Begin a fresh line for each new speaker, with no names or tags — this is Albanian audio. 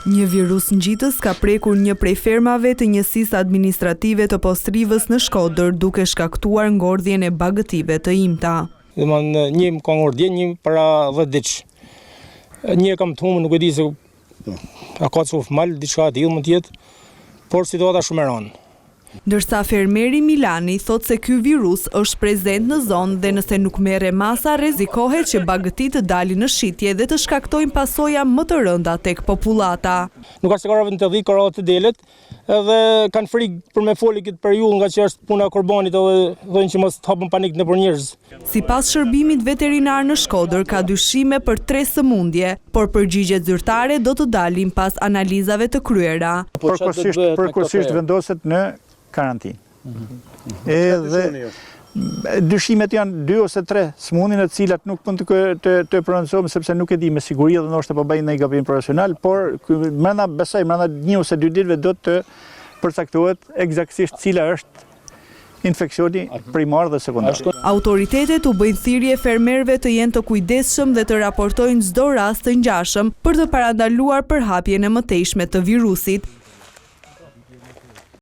Një virus ngjitës ka prekur një prej fermave të njësisë administrative të Postribës në Shkodër, duke shkaktuar ngordhjen e bagëtive të imta.
Domethënë një më ka ngordh dje, një para 10 ditësh. Një e kam të humbur, nuk e di se a ka cofë mal, diçka e tillë mund të jetë, por situata shumë e rëndë.
Ndërsa fermeri Milani thotë se ky virus është prezent në zonë dhe nëse nuk merren masa rrezikohet që bagëtitë të dalin në shitje dhe të shkaktojnë pasoja më të rënda tek popullata.
Nuk është se ka vetëm te dhitë, ka edhe te delet, edhe kanë frikë për me folë këtë periudhë nga që është puna e kurbanit edhe thonë që mos të hapën panik nëpër njerëz.
Sipas shërbimit veterinar në Shkodër ka dyshime për tre sëmundje, por përgjigjet zyrtare do të dalin pas analizave të kryera.
Përkohësisht përkohësisht vendoset në karantinë. Edhe dyshimet janë dy ose tre sëmundje në të cilat nuk mund të të, të prononcohem sepse nuk e di me siguri dhe ndoshta po bëj ndonjë gabim profesional, por mbrenda besoj mbrenda një ose dy ditëve do të përcaktohet ekzaktësisht cila është infeksioni primar dhe sekondar.
Autoritetet u bëjnë thirrje fermerëve të jenë të kujdesshëm dhe të raportojnë çdo rast të ngjashëm për të parandaluar përhapjen e mëtejshme të virusit.